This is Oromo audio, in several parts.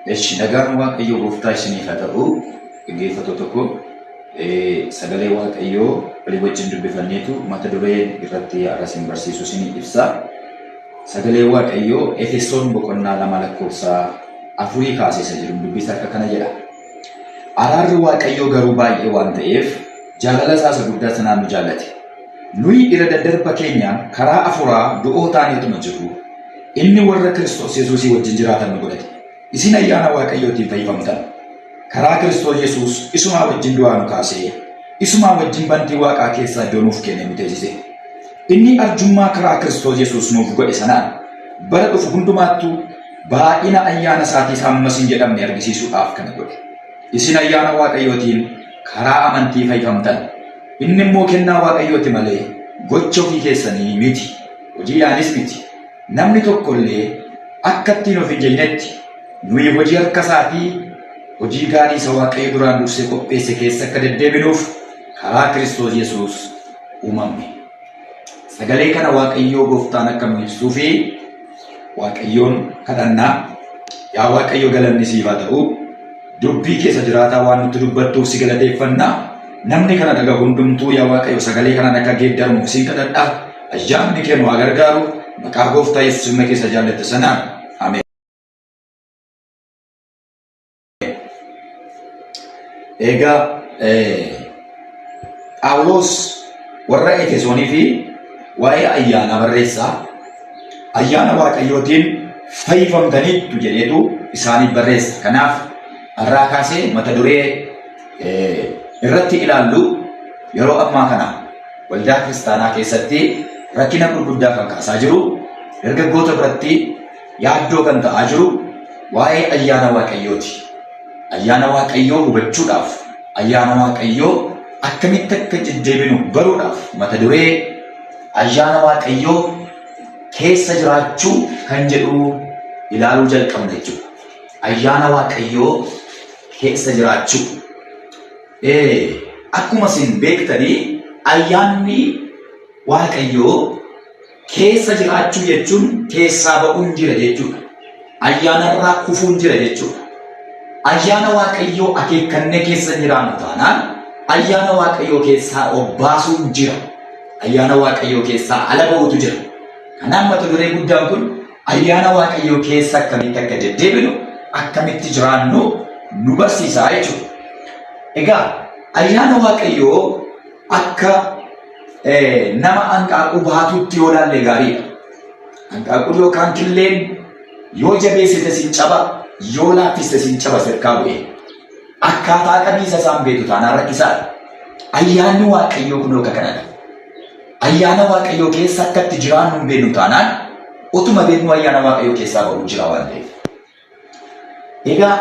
Eshi nagaan Waaqayyoo gooftaa isiniif haa ta'u. Dhaggeeffattoota koo, sagalee Waaqayyoo walii wajjin dubbifanneetu mata dureen irratti har'a isin barsiisu isinii ibsa. Sagalee Waaqayyoo Efesoon boqonnaa 2 lakkoofsa 4 kaasee isa jiru dubbisa, akka kana jedha. Araarri Waaqayyoo garuu baay'ee waan ta'eef, jaalala isaa isa guddaa sanaan nu jaallate. Nuyi irra daddarba keenyaan karaa afuraa du'oo taaneetuma jirru, inni warra Kiristoos Yesuusii wajjin jiraatan nu godhate. Isin ayyaana Waaqayyootiin fayyifamtan. Karaa Kiristoos Yesuus isumaa wajjin du'aa nu kaasee, isumaa wajjin bantii waaqaa keessaa iddoo nuuf kennee nu teessise. Inni arjummaa karaa Kiristoos Yesuus nuuf godhe sanaan bara dhufu hundumaattuu baay'ina ayyaana isaatiis hammas hin jedhamne argisiisuudhaaf kana godhe. Isin ayyaana Waaqayyootiin karaa amantii fayyifamtan. Inni immoo kennaa Waaqayyooti malee gocha ofii keessanii miti, hojiidhaanis miti. Namni tokko illee akka ittiin of hin jajnetti, nuyi hojii harka isaatii, hojii gaarii isa Waaqayyo duraan dursee qopheesse keessa akka deddeebinuuf karaa Kiristoos Yesuus uumamne. Sagalee kana Waaqayyoo gooftaan akka nu ibsuu fi Waaqayyoon kadhannaa. Yaa Waaqayyo, galanni siif haa ta'u. Dubbii keessa jiraataa waan nutti dubbattuuf si galateeffannaa. Namni kana dhaga'u hundumtuu, yaa Waaqayyo, sagalee kanaan akka geeddaramuuf siin kadhadha. Ayyaanni kee nu haa gargaaru. Maqaa gooftaa Yesuus ilma keessa jaallatte sanaan. Ameen. Egaa Phaawulos warra Efesoonii fi waa'ee ayyaanaa barreessaa, ayyaana Waaqayyootiin fayyifamtaniittu jedheetu isaaniif barreessa. Kanaaf har'aa kaasee mata duree irratti ilaallu, yeroo ammaa kana waldaa kiristaanaa keessatti rakkina gurguddaa kan kaasaa jiru, dargaggoota biratti yaaddoo kan ta'aa jiru waa'ee ayyaana Waaqayyooti. Ayyaana Waaqayyoo hubachuudhaaf, ayyaana Waaqayyoo akkamitti akka deddeebinu baruudhaaf, mata duree ayyaana Waaqayyoo keessa jiraachuu kan jedhu ilaaluu jalqabna jechuudha. Ayyaana Waaqayyoo keessa jiraachuu. Akkuma isin beektanii, ayyaanni Waaqayyoo keessa jiraachuu jechuun keessaa ba'uun jira jechuudha. Ayyaanarraa kufuun jira jechuudha. Ayyaana Waaqayyoo akeekkannee keessa jiraannu taanaan, ayyaana Waaqayyoo keessaa of baasuun jira. Ayyaana Waaqayyoo keessaa ala ba'uutu jira. Kanaaf mata duree guddaan kun ayyaana Waaqayyoo keessa akkamitti akka deddeebinu, akkamitti jiraannu nu barsiisaa jechuudha. Egaa ayyaana Waaqayyoo akka nama hanqaaquu baatutti yoo ilaalle gaariidha. Hanqaaquun yookaan killeen yoo jabeessite sin caba, yoo laaffiste sin caba sirkaa bu'ee. Akkaataa qabiisa isaan beektu taanaan rakkisaadha. Ayyaanni Waaqayyoo kun akka kanadha. Ayyaana Waaqayyoo keessa akka itti jiraannu hin beeknu taanaan, utuma beeknu ayyaana Waaqayyoo keessaa ba'uu jira waan ta'eef. Egaa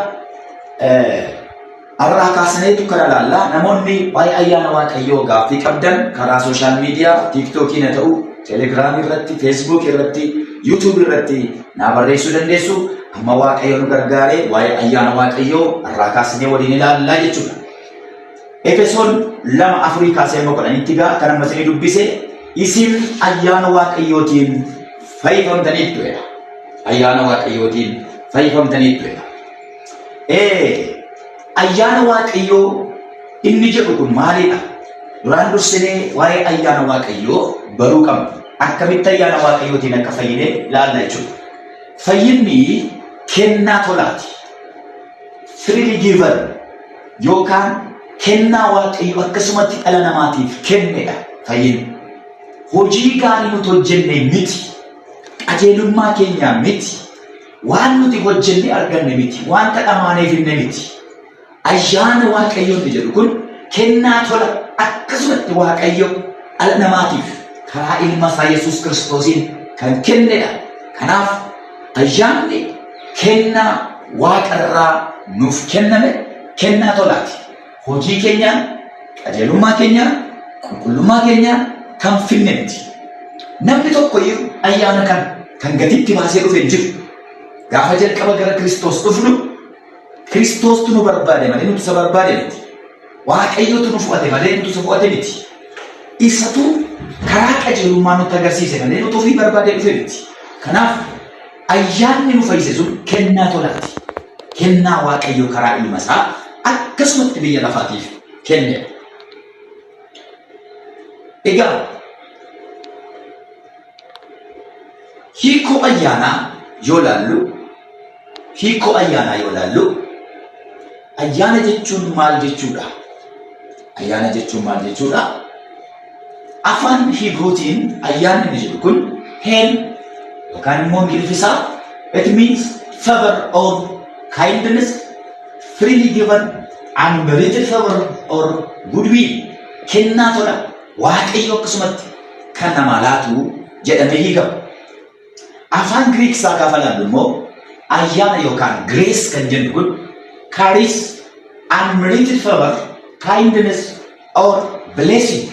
har'aa kaasneetu kana ilaalla. Namoonni waa'ee ayyaana Waaqayyoo gaaffii qabdan karaa sooshaal miidiyaa Tiiktookiin haa ta'u, Teelegiraamii irratti, Feesbuukii irratti, Yuutuubii irratti naa barreessuu dandeessu. Amma Waaqayyo nu gargaaree waa'ee ayyaana Waaqayyoo har'aa kaasnee waliin ilaallaa jechuudha. Efesoon 2:4 kaasee amma 10tti gaa kan amma isinii dubbise, isin ayyaana Waaqayyootiin fayyifamtaniittu jedha. Ayyaana Waaqayyootiin fayyifamtaniittu jedha. Ayyaana Waaqayyoo inni jedhu kun maalidha? Duraan dursinee waa'ee ayyaana Waaqayyoo baruu qabna. Akkamitti ayyaana Waaqayyootiin akka fayyine ilaalla jechuudha. Fayyinni kennaa tolaati. Freely given yookaan kennaa Waaqayyo akkasumatti dhala namaatiif kennedha fayyinni. Hojii gaarii nuti hojjenne miti. Qajeelummaa keenyaa miti. Waan nuti hojjenne arganne miti. Wanta dhamaanee finne miti. Ayyaana Waaqayyo inni jedhu kun kennaa tola akkasumatti Waaqayyo dhala namaatiif karaa ilma isaa Yesuus Kiristoosiin kan kennedha. Kanaaf ayyaanni kennaa waaqarraa nuuf kenname kennaa tolaati. Hojii keenyaan, qajeelummaa keenyaan, qulqullummaa keenyaan kan finne miti. Namni tokko iyyuu ayyaana kana kan gatitti baasee dhufe hin jiru. Gaafa jalqaba gara Kiristoos dhufnu, Kiristoostu nu barbaade malee nuti isa barbaade miti. Waaqayyotu nu fo'ate malee nuti isa fo'ate miti. Isatu karaa qajeelummaa nutti agarsiise malee nuti ofii barbaadee dhufe miti. Kanaaf ayyaanni nu fayyise sun kennaa tolaati. Kennaa Waaqayyo karaa ilma isaa akkasumatti biyya lafaatiif kennedha. Egaa hiikoo ayyaanaa yoo laallu hiikoo ayyaanaa yoo laallu ayyaana jechuun maal jechuudha? Ayyaana jechuun maal jechuudha? Afaan Hiibruutiin ayyaanni inni jedhu kun heen yookaan immoo Ingiliffi isaa it means favor or kindness freely given unmerited favor or goodwill kennaa tola Waaqayyo akkasumatti kan namaa laatu jedhamee hiikama. Afaan Giriik isaa gaafa ilaallu immoo ayyaana yookaan grace kan jennu kun charis unmerited favor, kindness or blessing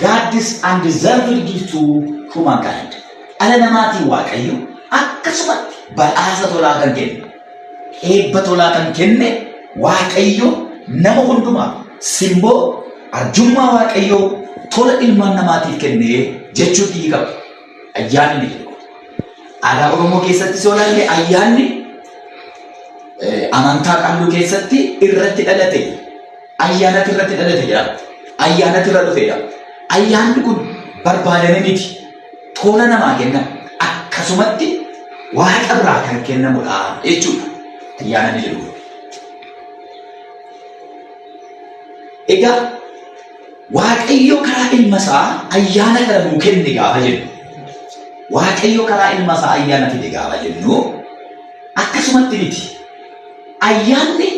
God's undeserved gift to humankind. Dhala namaatiin Waaqayyo akkasumatti badhaasa tolaa kan kenne, eebba tolaa kan kenne Waaqayyo nama hundumaaf simboo arjummaa Waaqayyoo tola ilmaan namaatiif kenne jechuun hiikama. Ayyaanni ni jedhu. Aadaa Oromoo keessatti yoo ilaalle ayyaanni amantaa qalluu keessatti irratti dhalate ayyaanatti irratti dhalate jedhama. Ayyaanatti irra dhufeedha. Ayyaanni kun barbaadame miti. Tola namaa kennan akkasumatti waaqa biraa kan kennamudha jechuudha. Ayyaana ni jedhu. Egaa Waaqayyo karaa ilma isaa ayyaana kana nuu kenne gaafa jennu, Waaqayyo karaa ilma isaa ayyaana fide gaafa jennu, akkasumatti miti. Ayyaanni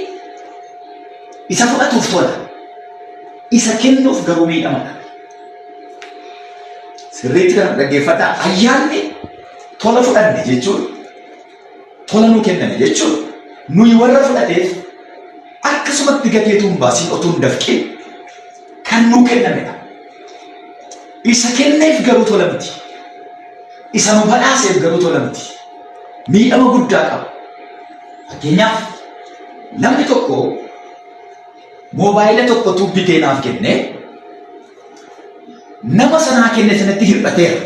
isa fudhatuuf tola, isa kennuuf garuu miidhamadha. Sirriitti kana dhaggeeffadhaa. Ayyaanni tola fudhanne jechuun tola nuu kenname jechuun nuyi warra fudhateef akkasumatti gateetu hin baasiin otuu hin dafqin kan nuu kennamedha. Isa kenneef garuu tola miti. Isa nu badhaaseef garuu tola miti. Miidhama guddaa qaba. Fakkeenyaaf namni tokko moobaayila tokkotu bitee naaf kenne nama sanaa kenne sanatti hir'ateera.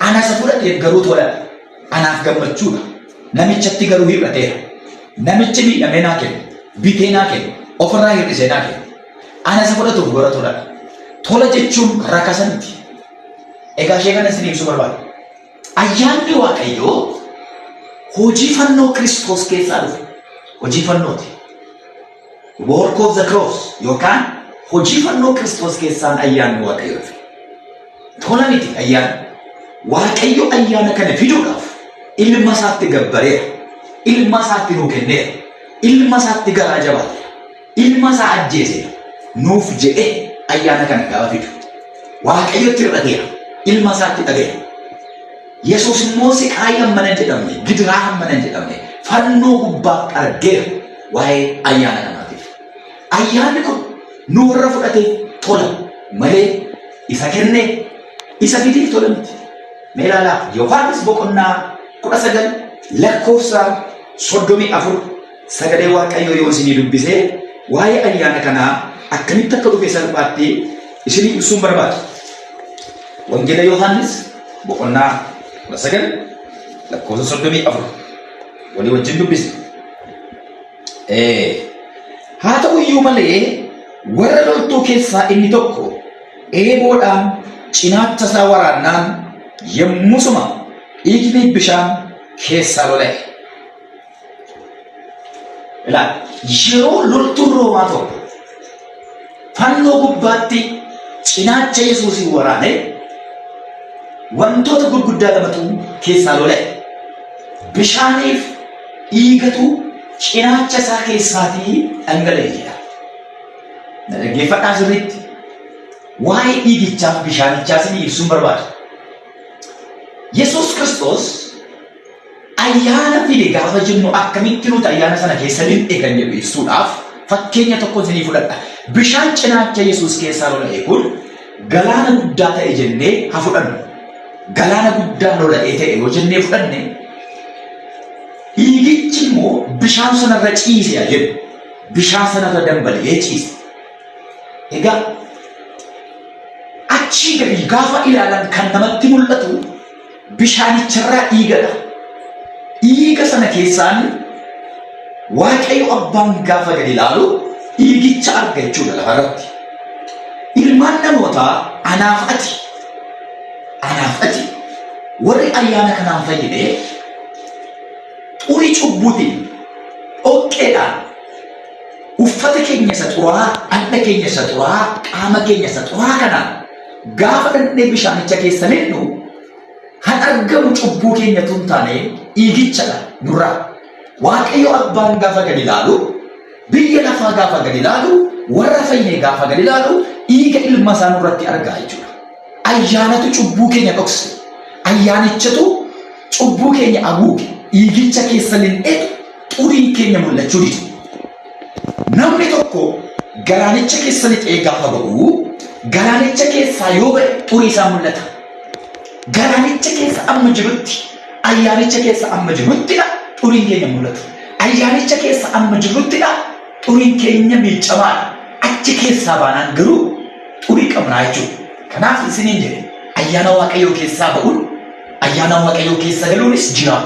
Ana isa fudhateef garuu toladha. Anaaf gammachuudha. Namichatti garuu hir'ateera. Namichi miidhamee naa kenne, bitee naa kenne, ofirraa hir'isee naa kenne. Ana isa fudhatuuf gara toladha. Tola jechuun rakasa miti. Egaa ishee kana isin ibsuu barbaada. Ayyaanni Waaqayyoo hojii fannoo Kiristoos keessaa dhufe. Hojii fannooti. Work of the cross yookaan hojii fannoo Kiristoos keessaan ayyaanni Waaqayyoo dhufe. Tola miti ayyaanni. Waaqayyo ayyaana kana fiduudhaaf ilma isaatti gabbareera. Ilma isaatti nuu kenneera. Ilma isaatti garaa jabaateera. Ilma isaa ajjeeseera. Nuuf jedhee ayyaana kana gaafa fidu. Waaqayyotti hir'ateera. Ilma isaatti dhabeera. Yesuus immoo siqaayii hammana hin jedhamne, gidiraa hammana hin jedhamne, fannoo gubbaatti argeera waa'ee ayyaana kanaatiif. Ayyaanni kun nu warra fudhateef tola malee isa kennee isa fideef tola miti. Mee ilaalaa Yohaannis boqonnaa 19 lakkoofsa 34 sagalee Waaqayyoo yoo isinii dubbisee waa'ee ayyaana kanaa akkamitti akka dhufe salphaatti isinii ibsuun barbaada. Wangeela Yohaannis boqonnaa 19 lakkoofsa 34 walii wajjin dubbisna. Haa ta'u iyyuu malee warra loltuu keessaa inni tokko eeboodhaan cinaacha isaa waraannaan yommusuma dhiigni bishaan keessaa lola'e. Ilaa yeroo loltuun Roomaa tokko fannoo gubbaatti cinaacha Yesuusiin waraane wantoota gurguddaa lamatu keessaa lola'e. Bishaaniif dhiigatu cinaacha isaa keessaatii dhangala'e jedha. Na dhaggeeffadhaa sirriitti. Waa'ee dhiigichaaf bishaanichaa isinii ibsuun barbaada. Yesuus Kiristoos ayyaana fide gaafa jennu akkamitti nuti ayyaana sana keessa lixxe kan jedhu ibsuudhaaf fakkeenya tokko isinii fudhadha. Bishaan cinaacha Yesuus keessaa lola'e kun galaana guddaa ta'e jennee haa fudhannu. Galaana guddaa lola'ee ta'e yoo jennee fudhanne dhiigichi immoo bishaan sanarra ciise haa jennu. Bishaan sanarra dambali'ee ciise. Egaa achii gadi gaafa ilaalan kan namatti mul'atu bishaanicharraa dhiigadha. Dhiiga sana keessaan Waaqayyo abbaan gaafa gadi ilaalu dhiigicha arga jechuudha lafarratti. Ilmaan namootaa anaaf ati anaaf ati warri ayyaana kanaan fayyine xurii cubbuutiin dhoqqeedhaan uffata keenya isa xuraa'aa, dhagna keenya isa xuraa'aa, qaama keenya isa xuraa'aa kanaan gaafa dhaqnee bishaanicha keessa lixnu kan argamu cubbuu keenya tun taane dhiigichadha nurraa. Waaqayyo abbaan gaafa gadi ilaalu, biyya lafaa gaafa gadi ilaalu, warra fayyee gaafa gadi ilaalu dhiiga ilma isaa nurratti argaa jechuudha. Ayyaanatu cubbuu keenya dhokse. Ayyaanichatu cubbuu keenya haguuge. Dhiigicha keessa lixeetu xuriin keenya mul'achuu dide. Namni tokko galaanicha keessa lixee gaafa ba'u, galaanicha keessaa yoo ba'e xurii isaa mul'ata. Galaanicha keessa amma jirutti, ayyaanicha keessa amma jiruttidha xuriin keenya mul'atu. Ayyaanicha keessa amma jirruttidha xuriin keenya miiccamaadha. Achi keessaa baanaan garuu xurii qabnaa jechuudha. Kanaaf isiniin jedhe ayyaana Waaqayyoo keessaa ba'uun ayyaana Waaqayyoo keessa galuunis jira.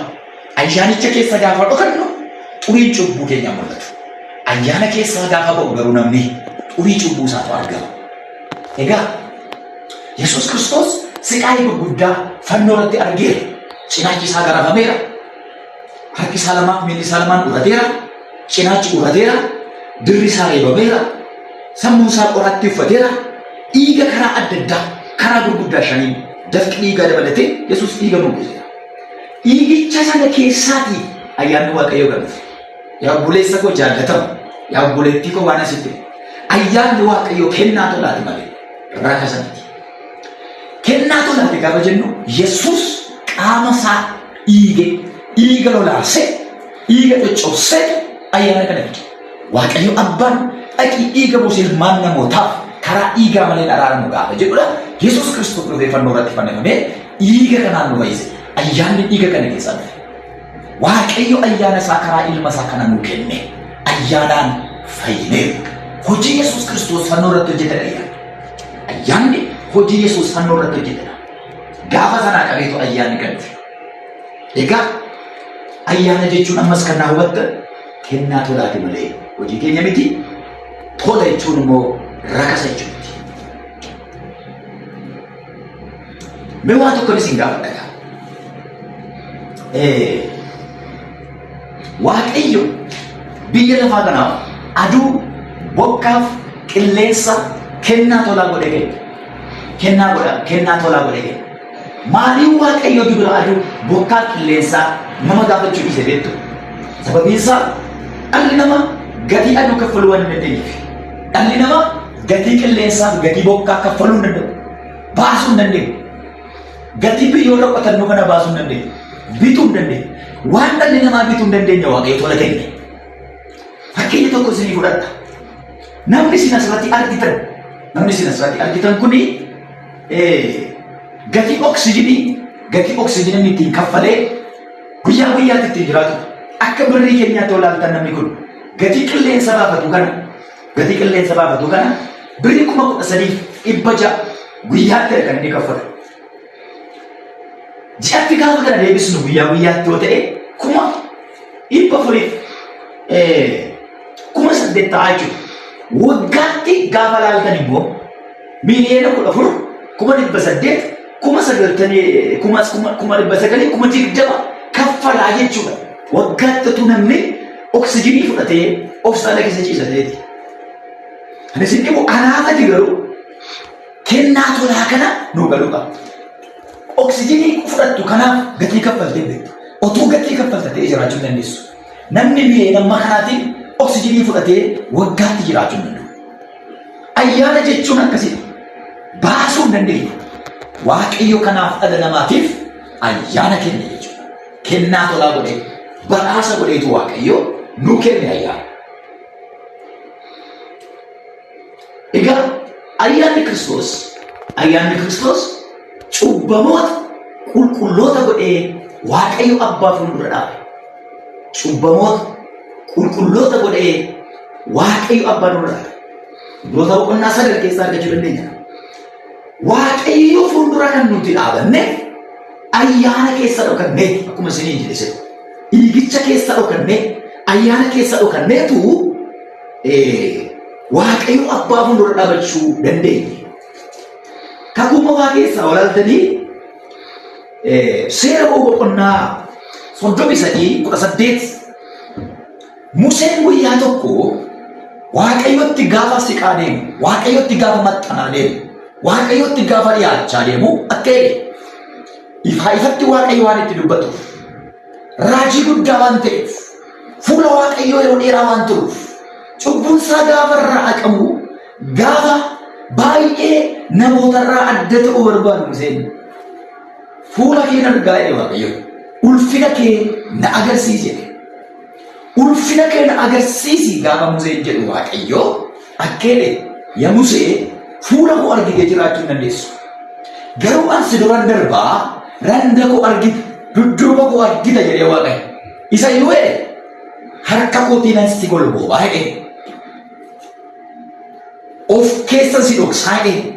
Ayyaanicha keessa gaafa dhokannu xuriin cubbuu keenyaa mul'atu. Ayyaana keessaa gaafa ba'u garuu namni xurii cubbuu isaatu argama. Egaa Yesuus Kiristoos siqaayii gurguddaa fannoo irratti argeera. Cinaachi isaa garafameera. Harki isaa lamaan miilli isaa lamaan urateera. Cinaachi urateera. Dirri isaa reebameera. Sammuun isaa qoraattii uffateera. Dhiiga karaa adda addaa karaa gurguddaa shaniin dafqi dhiigaa dabalatee Yesuus dhiiga nuu buuseera. Dhiigicha sana keessaatii ayyaanni Waaqayyoo kan dhufe. Yaa obboleessa koo jaallatamu, yaa obboleettii koo waan asitti ayyaanni Waaqayyoo kennaa tolaati malee rakasa miti. Kennaa tolaati gaafa jennu Yesuus qaama isaa dhiige, dhiiga lolaasee, dhiiga coccobsee ayyaana kana fide. Waaqayyo abbaan dhaqii dhiiga buuse ilmaan namootaaf karaa dhiigaa malee hin araaramu gaafa jedhudha. Yesuus Kiristoos dhufee fannoo irratti fannifamee dhiiga kanaan nu fayyise. Ayyaanni dhiiga kana keessaa dhufe. Waaqayyo ayyaana isaa karaa ilma isaa kana nuu kenne. Ayyaanaan fayyineerra. Hojii Yesuus Kiristoos fannoo irratti hojjetedha ayyaanni. Ayyaanni hojii Yesuus fannoo irratti hojjetedha. Gaafa sanaa qabeetu ayyaanni kan dhufe. Egaa ayyaana jechuun ammas kan naa hubattan kennaa tolaati malee hojii keenya miti. Tola jechuun immoo rakasa jechuu miti. Mee waan tokko isin gaafadha. Waaqayyo biyya lafaa kanaaf aduu, bokkaaf, qilleensa kennaa tolaa godhee kenne. Kennaa godha, kennaa tolaa godhee kenne. Maaliin Waaqayyo gibira aduu, bokkaa, qilleensaa nama gaafachuu dhiise beektu? Sababiin isaa dhalli namaa gatii aduu kaffaluu waan hin dandeenyeef. Dhalli namaa gatii qilleensaa fi gatii bokkaa kaffaluu hin danda'u. Baasuu hin dandeenyu. Gatii biyyoota qotannoo kana baasuu hin dandeenyu. Bituu hin dandeenyu. Waan dhalli namaa bituu hin dandeenye Waaqayyo tola kenne. Fakkeenya tokko isinii fudhadha. Namni isin asirratti argitan, namni isin asirratti argitan kuni gatii oksijinii, gatii oksijinii inni ittiin kaffalee guyyaa guyyaatti ittiin jiraatu. Akka birrii keenyaatti olaaltan namni kun gatii qilleensa baafatu kana gatii qilleensa baafatu kana birrii 13,600 guyyaatti kan inni kaffalu. Ji'atti gaafa kana deebisnu guyyaa guyyaatti yoo ta'e 408,000 ta'a jechuudha. Waggaatti gaafa laaltan immoo 14,800,000 90,000 920,000 kaffalaa jechuudha. Waggaatti utuu namni oksijinii fudhatee hospitaala keessa ciisa ta'eeti. Ani isin dhibu anaafati garuu kennaa tolaa kana nuu galuu qaba. Oksijinii fudhattu kanaaf gatii kaffaltee beektu. Otuu gatii kaffalta ta'ee jiraachuu hin dandeessu. Namni miliyoona amma kanaatiin oksijinii fudhatee waggaatti jiraachuu hin danda'u. Ayyaana jechuun akkasidha. Baasuu hin dandeenyu. Waaqayyo kanaaf dhala namaatiif ayyaana kenne jechuudha. Kennaa tolaa godhee badhaasa godheetu Waaqayyo nu kenne ayyaana. Egaa ayyaanni Kiristoos ayyaanni Kiristoos cubbamoota qulqulloota godhee Waaqayyo abbaa fuuldura dhaabe. Cubbamoota qulqulloota godhee Waaqayyo abbaa dura dhaabe. Ibroota boqonnaa 9 keessaa argachuu dandeenya. Waaqayyo fuuldura kan nuti dhaabanne ayyaana keessa dhokanne akkuma isiniin jedhe sirba. Dhiigicha keessa dhokanne Ayyaana keessa dhokanneetu Waaqayyo abbaa fuuldura dhaabachuu dandeenye. Kakuu moofaa keessaa walaaltanii seera ba'uu boqonnaa 33:18 Museen guyyaa tokko Waaqayyotti gaafa siqaa deemu, Waaqayyotti gaafa maxxanaa deemu, Waaqayyotti gaafa dhiyaachaa deemu akka jedhe ifaa ifatti Waaqayyo waan itti dubbatuuf raajii guddaa waan ta'eef fuula Waaqayyoo yeroo dheeraa waan turuuf cubbuun isaa gaafa irraa haqamu gaafa baay'ee namootarraa adda ta'uu barbaadu Museen fuula kee argaa jedhe Waaqayyo ulfina kee na agarsiisi jedhe. Ulfina kee na agarsiisi gaafa Museen jedhu Waaqayyo akka jedhe yaa Musee fuula koo argitee jiraachuu hin dandeessu. Garuu an si duran darbaa randa koo argita dudduuba koo argita jedhee Waaqayyo. Isa iyyuu jedhe harka kootiin an si golboobaa jedhe. Of keessa si dhoksaa jedhe.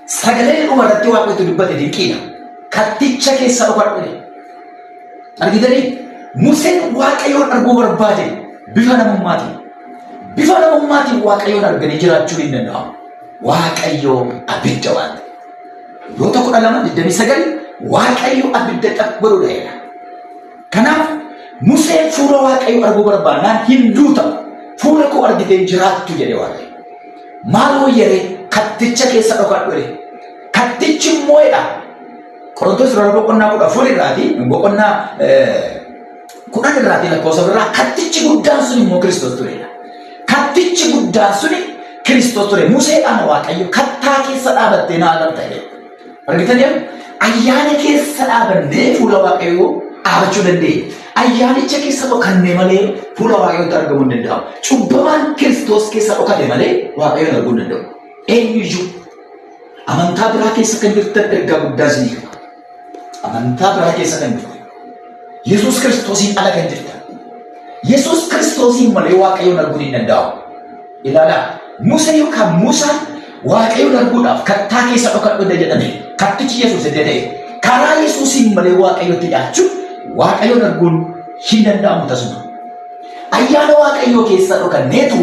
Sagaleen dhuma irratti Waaqayyo dubbate dinqiidha. Katticha keessa dhokadhu jedhe. Argitanii? Museen Waaqayyoon arguu barbaade bifa namummaatiin. Bifa namummaatiin Waaqayyoon arganii jiraachuun hin danda'amu. Waaqayyo abidda waan ta'eef. Ibroota 12:29 Waaqayyo abidda xaph godhudha jedha. Kanaaf Museen fuula Waaqayyo arguu barbaannaan hin duuta. Fuula koo argitee hin jiraattu jedhe Waaqayyo. Maal wayyaree katticha keessa dhokadhu jedhe. Kattichi immoo jedha Qorontos irraa boqonnaa 14 irraati boqonnaa 10 irraati lakkoofsa irraa kattichi guddaan sun immoo Kiristoos turedha. Kattichi guddaan suni Kiristoos ture. Museedhaan Waaqayyo kattaa keessa dhaabattee na agarta jedhe. Argitanii ayyaana keessa dhaabannee fuula Waaqayyoo dhaabachuu dandeenya. Ayyaanicha keessa dhokannee malee fuula Waaqayyootti argamuu hin danda'amu. Cubbamaan Kiristoos keessa dhokate malee Waaqayyoon arguu hin danda'u. Eenyuyyuu Amantaa biraa keessa kan jirtan ergaa guddaa isinii qaba. Amantaa biraa keessa kan jirtan. Yesuus Kiristoosiin ala kan jirtan. Yesuus Kiristoosiin malee Waaqayyoon arguun hin danda'amu. Ilaalaa Musee yookaan Musaan Waaqayyoon arguudhaaf kattaa keessa dhokadhu edda jedhame kattichi Yesuus edda ta'e karaa Yesuusiin malee Waaqayyotti dhiyaachuun Waaqayyoon arguun hin danda'amu tasuma. Ayyaana Waaqayyoo keessa dhokanneetu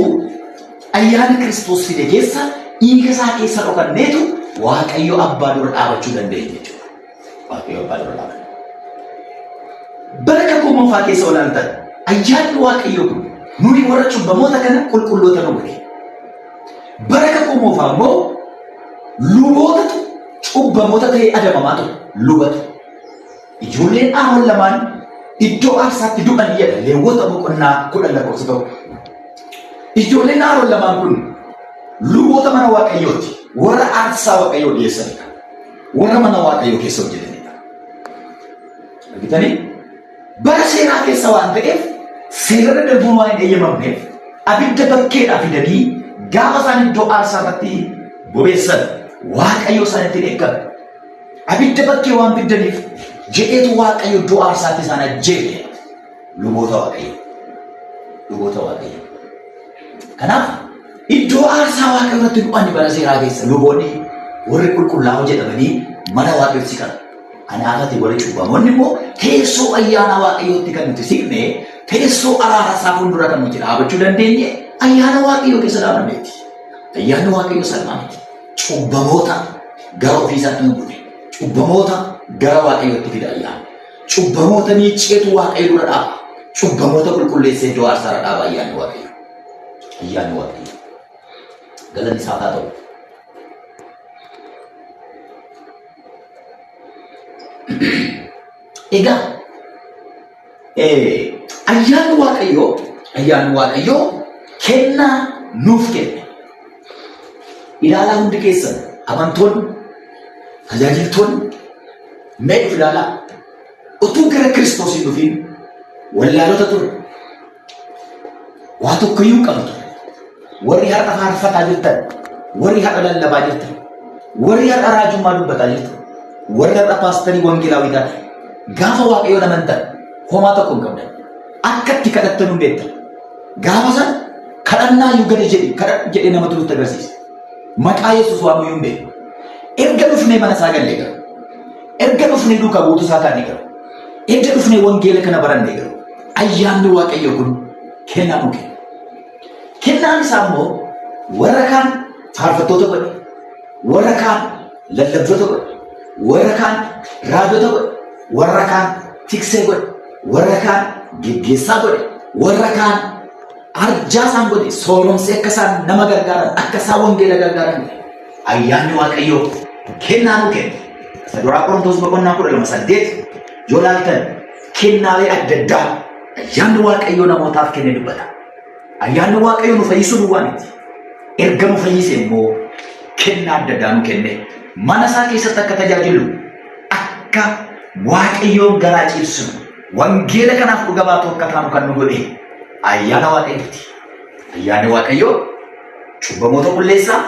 Ayyaana Kiristoos fide keessa dhiiga isaa keessa dhokanneetu Waaqayyo abbaa dura dhaabachuu dandeenya jechuudha. Waaqayyo abbaa dura dhaabanna. Bara kakuu moofaa keessa olaaltan ayyaanni Waaqayyoo kun nuyi warra cubbamoota kana qulqulloota nu godhe. Bara kakuu moofaa immoo lubootatu cubbamoota ta'ee adabamaa ture. Lubatu. Ijoolleen Aaroon lamaan iddoo aarsaatti du'an jedha Leewwota boqonnaa 10 lakkoofsa 1. Ijoolleen Aaroon lamaan kun luboota mana Waaqayyooti. Warra aarsaa Waaqayyoo dhiyeessanidha. Warra mana Waaqayyoo keessa hojjetanidha. Argitanii? Bara seeraa keessa waan ta'eef seerarra darbuun waan hin eeyyamamneef abidda bakkeedhaa fidanii gaafa isaan iddoo aarsaa irratti bobeessan Waaqayyo isaanitti dheekkame. Abidda bakkee waan fiddaniif jedheetu Waaqayyo iddoo aarsaatti isaan ajjeese. Luboota Waaqayyo. Luboota Waaqayyo. Kanaaf iddoo aarsaa Waaqayyo irratti du'an bara seeraa keessa luboonni warri qulqullaa'oo jedhamanii mana Waaqayyootti siqan. Kanaaf ati warri cubbamoonni immoo teessoo ayyaana Waaqayyootti kan nuti siqne teessoo araara isaa fuuldura kan nuti dhaabachuu dandeenye ayyaana Waaqayyoo keessa dhaabanneeti. Ayyaanni Waaqayyoo salphaa miti. Cubbamoota gara ofii isaatti nu bute. Cubbamoota gara Waaqayyootti fida ayyaana. Cubbamoota miicceetu Waaqayyo dura dhaaba. Cubbamoota qulqulleessee iddoo aarsaarra dhaaba ayyaanni Waaqayyo. Ayyaanni Waaqayyo. Galanni isaaf haa ta'u. Egaa ayyaanni Waaqayyoo ayyaanni Waaqayyoo kennaa nuuf kenne. Ilaalaa hundi keessan amantoonni tajaajiltoonni mee of ilaalaa utuu gara Kiristoos hin dhufiin wallaalota ture. Waa tokkoyyuu hin qabu ture. Warri har'a faarfataa jirtan, warri har'a lallabaa jirtan, warri har'a raajummaa dubbataa jirtan, warri har'a paastarii wangeelaawii taatan, gaafa Waaqayyoon amantan homaa tokko hin qabdan. Akka itti kadhattan hin beektan. Gaafa san kadhannaa iyyuu gadi jedhi kadhadhu jedhee namatu nutti agarsiisa. Maqaa Yesuus waamuu iyyuu hin beeknu. Erga dhufnee mana isaa gallee garuu, erga dhufnee duukaa buutuu isaa taanee garuu, erga dhufnee wangeela kana barannee garuu, ayyaanni Waaqayyoo kun Kennaa nuu kenne. Kennaan isaa immoo warra kaan faarfattoota godhe, warra kaan lallabdoota godhe, warra kaan raajota godhe, warra kaan tiksee godhe, warra kaan geggeessaa godhe, warra kaan arjaa isaan godhe, sooromsee akka isaan nama gargaaran, akka isaan wangeela gargaaran godhe. Ayyaanni Waaqayyoo kennaa nuu kenne. Isa duraa Qorontoos boqonnaa 12:8 yoo laaltan kennaalee adda addaa ayyaanni Waaqayyoo namootaaf kenne dubbata. Ayyaanni Waaqayyoo nu fayyisuu duwwaa miti. Erga nu fayyise immoo kennaa adda addaa nu kenne mana isaa keessatti akka tajaajillu akka Waaqayyoon garaa ciibsinu wangeela kanaaf dhuga baatu akka taanu kan nu godhe ayyaana Waaqayyooti. Ayyaanni Waaqayyoo cubbamoota qulleessaa,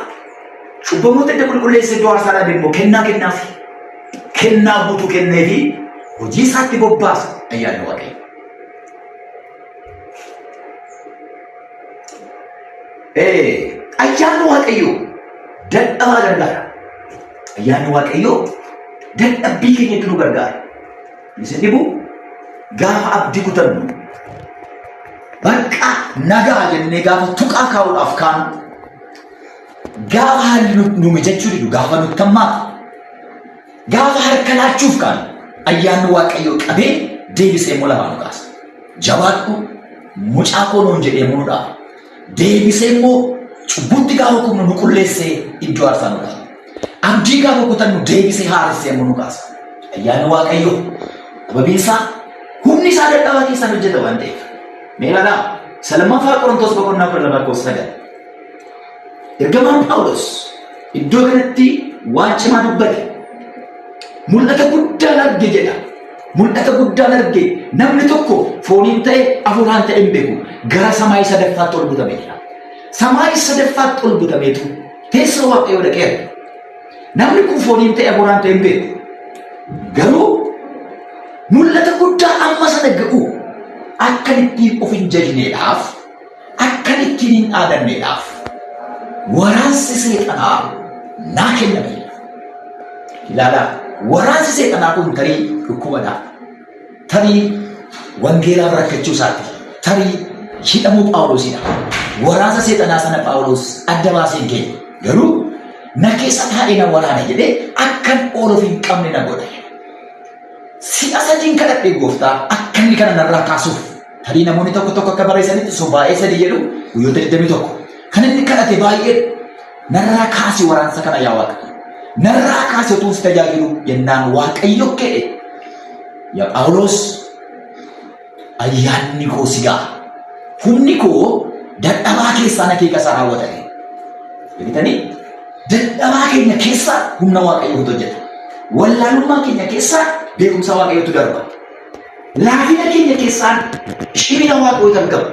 cubbamoota edda qulqulleessee iddoo aarsaa dhaabe immoo kennaa kennaafi. Kennaa guutuu kenneefi hojii isaatti bobbaasa ayyaanni Waaqayyoo. Ayyaanni Waaqayyoo dadhabaa gargaara. Ayyaanni Waaqayyoo dadhabbii keenyatti nu gargaara. Isin dhibu gaafa abdii kutannu bakka nagaa jennee gaafa tuqaa kaa'uudhaaf kaanu gaafa haalli nu mijachuu didu gaafa nutti hammaatu Gaafa harka laachuuf kaanu ayyaanni Waaqayyoo qabee deebisee immoo lafaa nu kaasa. Jabaadhu mucaa koo nuun jedhee immoo nu dhaaba. Deebisee immoo cubbutti gaafa kufnu nu qulleessee iddoo aarsaa nu dhaaba. Abdii gaafa kutannu deebisee haaressee immoo nu kaasa. Ayyaanni Waaqayyoo sababiin isaa humni isaa dadhabaa keessaan hojjeta waan ta'eef. Mee ilaalaa isa lammaffaa Qorontos boqonnaa 12 lakkoofsa 9. Ergamaan Phaawulos iddoo kanatti waan cimaa dubbate. Mul'ata guddaan arge jedha. Mul'ata guddaan arge namni tokko fooniin ta'e hafuuraan ta'e hin beeku gara samaayii sadaffaatti ol butame jedha. Samaayii sadaffaatti ol butameetu teessoo Waaqayyoo dhaqee arge. Namni kun fooniin ta'e hafuuraan ta'e hin beeku. Garuu mul'ata guddaa amma sana ga'u akka ittiin of hin jajneedhaaf Akkan ittiin hin dhaadanneedhaaf waraansi seexanaa naa kenname. Ilaalaa, waraansi seexanaa kun tarii dhukkubadha. Tarii wangeelaaf rakkachuu isaati. Tarii hidhamuu Phaawulosidha. Waraansa seexanaa sana Phaawulos adda baasee hin keenye. Garuu na keessa taa'ee na waraana jedhee akkan ooluuf hin qabne na godhe. Si'a sadiin kadhadhe gooftaa akka inni kana narraa kaasuuf. Tarii namoonni tokko tokko akka barreessanitti sobaa'ee sadii jedhu guyyoota 21. Kan inni kadhate baay'ee narraa kaasi waraansa kana yaa Waaqa. Narraa kaasi utuu si tajaajilu jennaan Waaqayyo kedhe. Yaa Phaawulos ayyaanni koo si ga'a. Humni koo dadhabaa keessaan akeeka isaa raawwatame. Argitanii? Dadhabaa keenya keessaa humna Waaqayyootu hojjeta. Wallaalummaa keenya keessaa beekumsa Waaqayyootu darba. Laafina keenya keessaan cimina Waaqayyootu argama.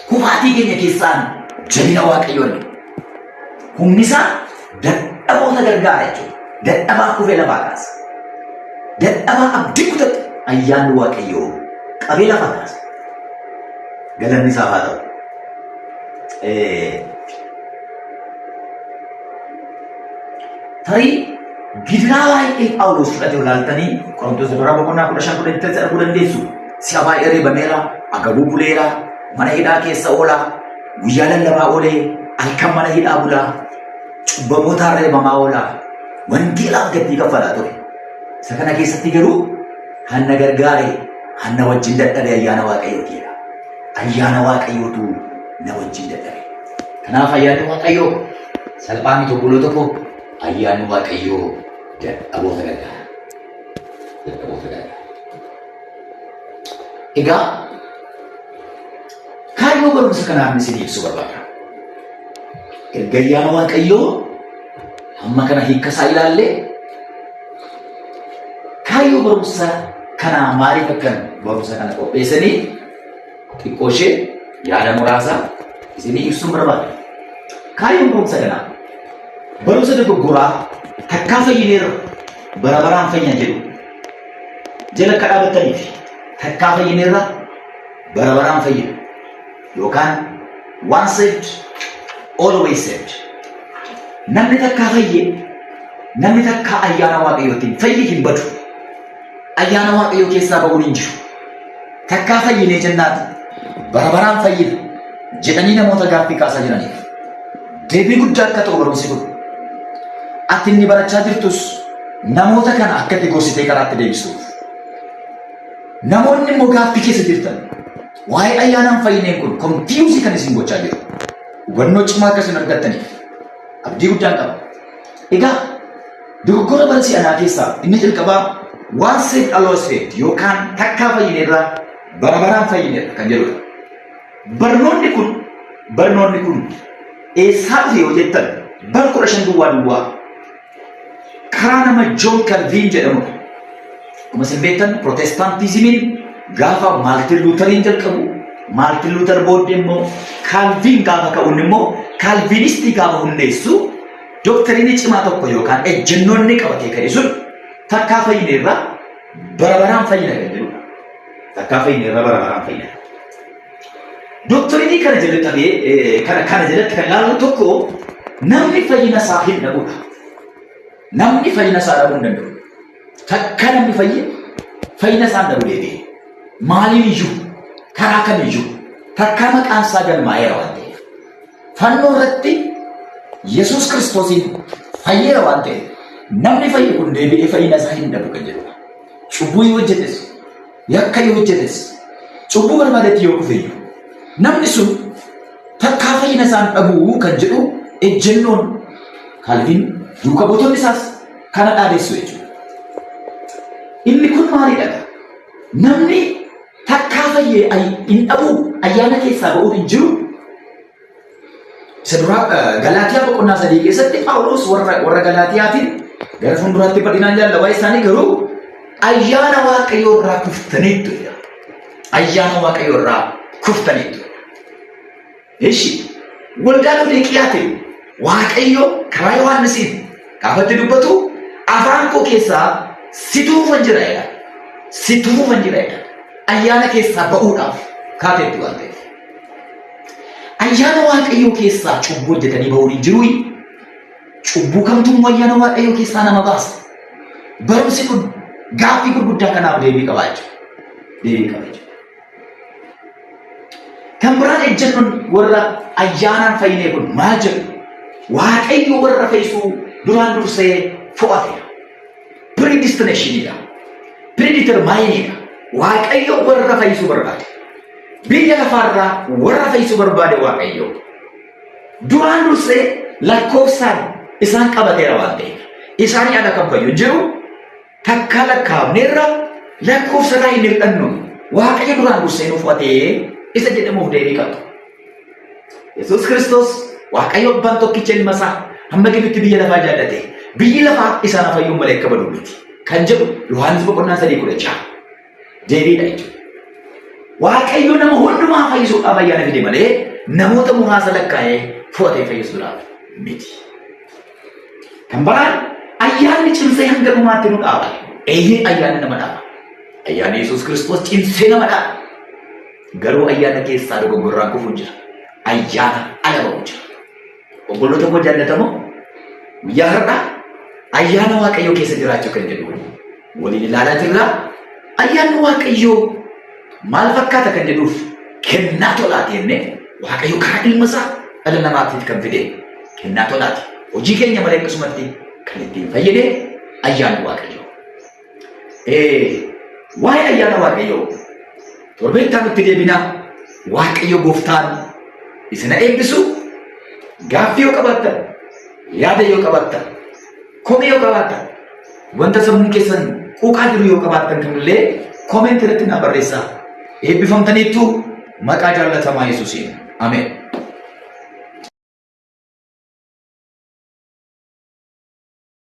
Kufaatii keenya keessaan jabina Waaqayyoo argama. Humni isaa dadhaboota gargaara jechuudha. Dadhabaa kufee lafaa kaasa. Dadhabaa abdii kutate ayyaanni Waaqayyoo qabee lafaa kaasa. Galanni isaaf haa ta'u. Tarii gidiraa baay'ee Phaawulos fudhate ilaaltanii Qorontos duraa boqonnaa 15 18 arguu dandeessu. Si'a baay'ee reebameera, agabuu buleera, mana hidhaa keessa oolaa, guyyaa lallabaa oolee, halkan mana hidhaa bulaa, cubbamootaan reebamaa oolaa, wangeelaaf gatii kaffalaa ture. Isa kana keessatti garuu hanna gargaare, hanna wajjin dadhabe ayyaana Waaqayyootiidha. Ayyaana Waaqayyootu na wajjin dadhabe. Kanaaf ayyaanni Waaqayyoo salphaa miti obboloota koo ayyaanni Waaqayyoo dadhaboota gargaara. Dadhaboota gargaara. Egaa kaayyoo barumsa kanaa isin ibsuu barbaada. Erga ayyaana Waaqayyoo hamma kana hiikka isaa ilaallee kaayyoo barumsa kanaa maaliif akkan barumsa kana qopheessanii xiqqoo ishee yaada muraasa isinii ibsuun barbaada. Kaayyoon barumsa kanaa barumsa dogoggoraa takkaa fayyineerra bara baraan fayyina jedhu jala akka dhaabattaniif takkaa fayyineerra bara baraan fayyina yookaan once saved always saved. Namni takkaa fayye namni takkaa ayyaana waaqayyootiin fayye hin badu. Ayyaana Waaqayyoo keessaa ba'uun hin jiru. Takkaa fayyinee jennaan bara baraan fayyina jedhanii namoota gaaffii kaasaa jiraniif deebii guddaa akka ta'u barumsi kun. Ati inni barachaa jirtus namoota kana akka itti gorsitee karaatti deebisuuf. Namoonni immoo gaaffii keessa jirtan waa'ee ayyaanaan fayyineen kun confuse kan isin gochaa jiru. Hubannoo cimaa akka isin argattaniif abdii guddaan qaba. Egaa dogoggora bara si'anaa keessaa inni jalqabaa once saved always saved yookaan takkaa fayyineerraa bara baraan fayyineerra kan jedhudha. Barnoonni kun eessaa dhufe yoo jettan, bara 1500 karaa nama John Calvin jedhamudha. Akkuma isin beektan, Protestantismiin gaafa Maartin Luuteriin jalqabu, Maartin Luuter booddee immoo Calvin gaafa ka'uun immoo Calvinistii gaafa hundeessu, doctrine cimaa tokko yookaan ejjennoon inni qabatee ka'e sun takkaa fayyineerraa bara baraan fayyina kan jedhudha. Takkaa fayyineerraa bara baraan fayyina. Doctrine kana jalatti kana jalatti kan ilaallu tokko, namni fayyina isaa hin dhabudha. Namni fayyina isaa dhabuu hin danda'u. Takka namni fayye fayyina isaa hin dhabu deebi'ee. Maaliin iyyuu, karaa kamiyyuu, takkaa maqaan isaa galmaa'eera waan ta'eef. Fannoo irratti Yesuus Kiristoosiin fayyeera waan ta'eef, namni fayye kun deebi'ee fayyina isaa hin dhabu kan jedhudha. Cubbuu yoo hojjetes, yakka yoo hojjetes, cubbuu barbaadetti yoo kufeyyuu, namni sun takkaa fayyina isaa hin dhabu kan jedhu ejjennoon Kaalviin duuka buutonni isaas kana dhaadessu jechuudha. Inni kun maalidha? Namni takkaa fayyee hin dhabu, ayyaana keessaa ba'uun hin jiru. Isa duraa Galaatiyaa boqonnaa 3 keessatti Phaawulos warra Galaatiyaatiin, gara fuulduraatti bal'inaan jaalla waa'ee isaanii, garuu ayyaana Waaqayyoo irraa kuftaniittu jedha. Ayyaana Waaqayyoo irraa kuftaniittu. Ishi waldaa Loodiqiyaatiin Waaqayyo karaa Yohaannisiin gaafatti dubbatu, afaan koo keessaa si tuufan jira jedha. Si tuufan jira jedha. Ayyaana keessaa ba'uudhaaf kaateetti waan ta'eef. Ayyaana Waaqayyoo keessaa cubbuu hojjetanii ba'uun hin jiru. Cubbuu kamtu immoo ayyaana Waaqayyoo keessaa nama baasa? Barumsi kun gaaffii gurguddaa kanaaf deebii qabaa jechuudha. Deebii qaba jechuudha. Kan biraan ejjennoon warra ayyaanaan fayyinee kun maal jedhu? Waaqayyo warra fayyisuu duraan dursee fo'ateera. Predestinationiidha. Predeterminedha. Waaqayyo warra fayyisuu barbaade. Biyya lafaarraa warra fayyisuu barbaade Waaqayyo. Duraan dursee lakkoofsaan isaan qabateera waan ta'eef. Isaanii ala kan fayyu hin jiru. Takkaa lakkaa'amneerra, lakkoofsa irraa hin hir'annu. Waaqayyo duraan dursee nu fo'atee isa jedhamuuf deebii qaba. Yesuus Kiristoos, Waaqayyo abbaan tokkicha ilma isaa hamma gidduutti biyya lafaa jaallate. Biyyi lafaa isaan fayyuun malee akka badu miti. Kan jedhu Yohaannis boqonnaa 3:16. Deebiidha jechuudha. Waaqayyo nama hundumaa fayyisuudhaaf ayyaana fide malee namoota muraasa lakkaa'ee fo'atee fayyisuudhaaf miti. Kan biraan ayyaanni cimsee hanga dhumaatti nu dhaaba. Eeyyee, ayyaanni nama dhaaba. Ayyaanni Yesuus Kiristoos cimsee nama dhaaba. Garuu ayyaana keessaa dogoggorraan kufuun jira. Ayyaana ala ba'uun jira. Obboloota koo jaallatamoo, guyyaa har'aa ayyaana Waaqayyoo keessa jiraachuu kan jedhu waliin ilaalaa jirra. Ayyaanni Waaqayyoo maal fakkaata kan jedhuuf, kennaa tolaati jennee, Waaqayyo karaa ilma isaa dhala namaatiif kan fide kennaa tolaati. Hojii keenya malee akkasumatti kan ittiin fayyade ayyaanni Waaqayyoo. Waa'ee ayyaana Waaqayyoo torbee itti aanutti deebinaa. Waaqayyo gooftaan isin eebbisu. Gaaffii yoo qabaattan, yaada yoo qabaattan, komii yoo qabaattan, wanta sammuu keessan quuqaa jiru yoo qabaattan kamillee comment irratti naa barreessaa. Eebbifamtaniittu maqaa jaallatamaa Yesuusiin. Ameen.